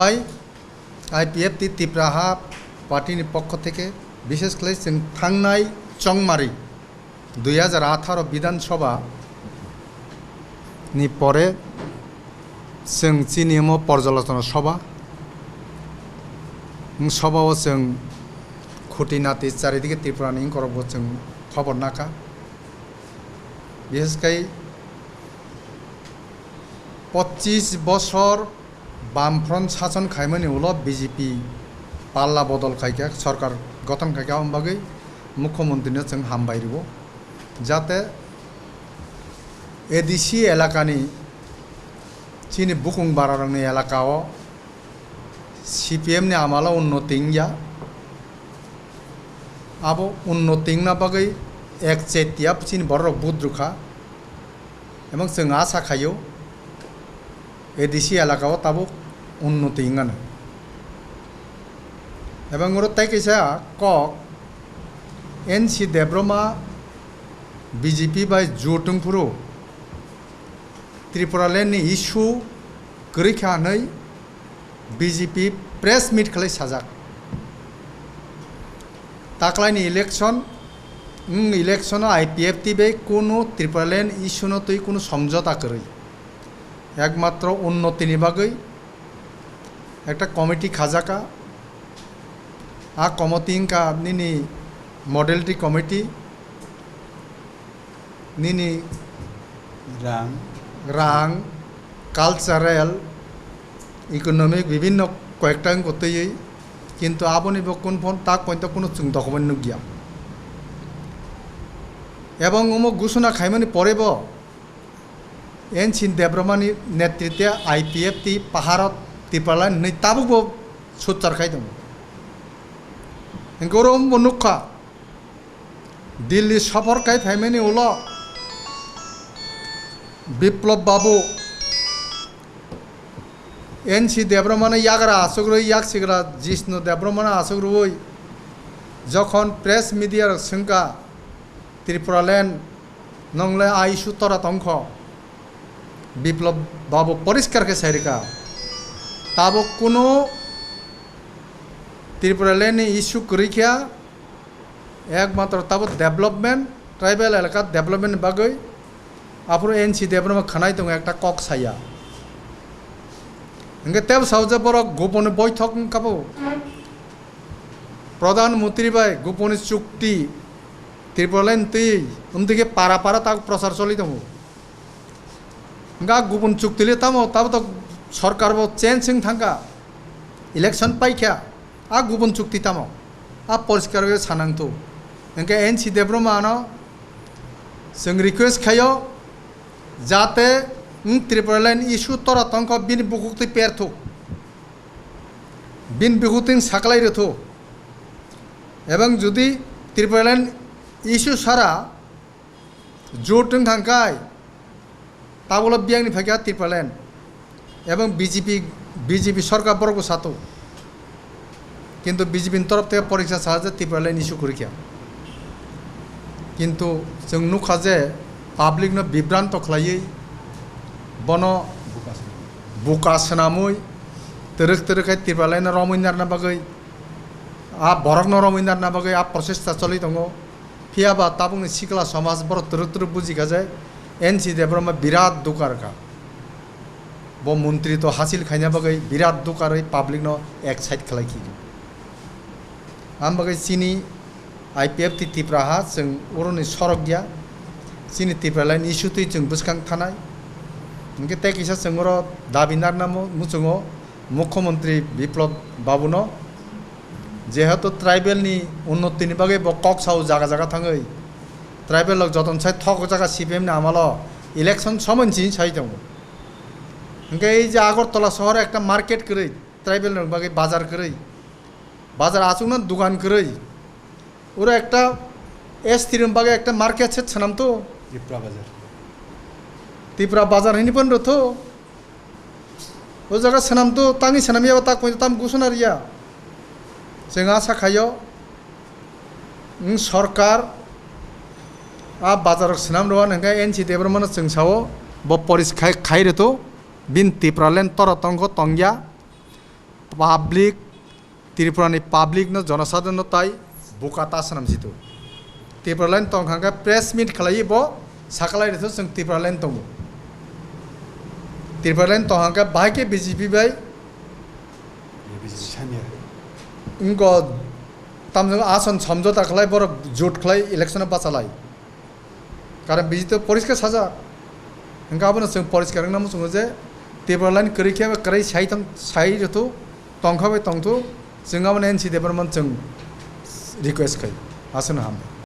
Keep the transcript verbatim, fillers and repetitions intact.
Bai, I P F T Tipra Ha party ni pokho theke, bishes khlai chwng thangnai chongmari dui hajar atharo Bidhan Sabha ni pore chwng chini omo Porjalochona Sabha, wng Sabha o chwng khuti nati charidike Tripura ni wngkorok bo chwng khobor nakha. Bishes khai pochis bosor Bamfront sason khaimani ulo B J P palla bodol khaikha, sorkar gothon khaikha, aboni bagwi mukhyamantri no chwng hambai rwo, jate A D C elakani chini bukung bararokni elakao C P M ni amalo unnoti wngya. Abo unnoti wngna bagwi ek chetiya chini bororok budrukha. Ebong chwng asa khaio A D C elakao tabuk unnoti wngano. Ebong oro tei kaisa kok, N C Debbarma B J P bai jut wngphuru Tripura land ni issue kwrwi kha hwnwi B J P press meet khlai sajak. Taklaini election, wng election o I P F T bai kunu Tripura land issue no twi kunu somjota kwrwi. Ekmatro unnoti ni bagwi ekta committee khajaka. A committee wngkha nini modality committee, nini rang, rang, cultural, economic bibhinno koyekta wngkha twiwi, kintu aboni bo kun phon tak pointo kunu chwng document nukya. Ebong omo gusuna khaimani pore bo N C Debbarmani netritwe I P F T paharot Tipraland hwnwi tabukbo sutchar khai tongo. Hwnkhe oro wngbo nukha, Delhi sophor khai phaimani ulo Biplab Babu N C Debbarmano yagra achukrwi yaksigra Jishnu Debbarmano achukrwi jokhon press media rok swngkha, Tripuraland nongle a issue tora tongkho? Biplab Babu poriskar khe sairika, tabuk kunu Tripuraland ni issue kwrwi kha, ekmatro tabuk development, tribal elaka development ni bagwi aphuru N C Debbarma khwnai tongo ekta kok saya. Hwnkhe tebo sao je borok goponi boithok wngkha bo, Pradhan Mantri bai goponi chukti Tripuraland twi wngtwi khe para para tak prochar choli tongo. Hwnkhe a gopon chukti le tamo, tabo to sorkar bo change wng thangkha, election paikha, a gopon chukti tamo, a poriskar khe sanang thu. Hwnkhe N C Debbarma no chwng request khaio, jate wng Tripuraland issue tora tongkho bini bukhuk twi per thuk, bini bukhuk twi saklai rw thu, ebong jodi Tripuraland issue sara jut wng thang khai, tabuklo biyangni phaikha Tipraland, ebong B J P, B J P sorkar borok bo sato, kintu B J P ni torof theke poriksa sa je Tipraland issue kwrwi kha, kintu chwng nukha je public no bibranto khlaiwi bono buka swnamwi twrwk twrwk khai Tipraland no romwi narna bagwi, a borok no romwi narna bagwi a prochesta choli tongo. Phiya ba tabukni sikla somaj borok twrwk twrwk buji kha je N C Debbarma birat dukha rwkha. Bo montri to hasil khaina bagwi birat dukha rwi public no ek side khlai khi. Am bagwi chini I P F T Tipra ha chwng oroni sorok ya. Chini Tipraland issue twi chwng bwskang thanai. Hwnkhe tei kisa chwng oro dabi narna mu-, muchungo. Mukhyamantri Biplab Babuno, jehetu tribal ni unnoti ni bagwi bo kok sao jaga jaga thangwi, tribal rok joton sai thok jaga C P M ni amalo election somoi ni simi sai tongo. Hwnkhe ei je Agartala sohor ekta market kwrwi, tribal rok bagwi bazar kwrwi, bazar achukno dugan kwrwi, oro ekta S T rok bagwi ekta market se swnam to. Tipra bazar. Tipra bazar hini pon rw tho. O jaga swnam to, tangwi swnam ya, tak poito tam gusuna riya. Chwng asa khaio, wng sorkar a bazar rok swnam rwani hwnkhe N C Debbarmano chwng sao, bo poris khai, khai rw to, bini Tipraland toro tongkho tongya. Public, Tripura ni public no, jonosadhon no tai buka ta swnam jitu. Tipraland tong hangkhe press meet khlai bo sakalai rwthu chwng Tipraland tongo. Tipraland tong hangkhe bahai khe B J P bai wngko tamjwk ason somjota khlai borok jut khlai election o bachalai. Karon B J P to poriskar sajak. Hingke abono chwng poriskar wngna muchungo je Tipraland kwrwi khe kwrwi sai tong, sai rwthu, tongkha bai tongthu, chwng abono N C Debbarman chwng request khai. Aswkno hambai.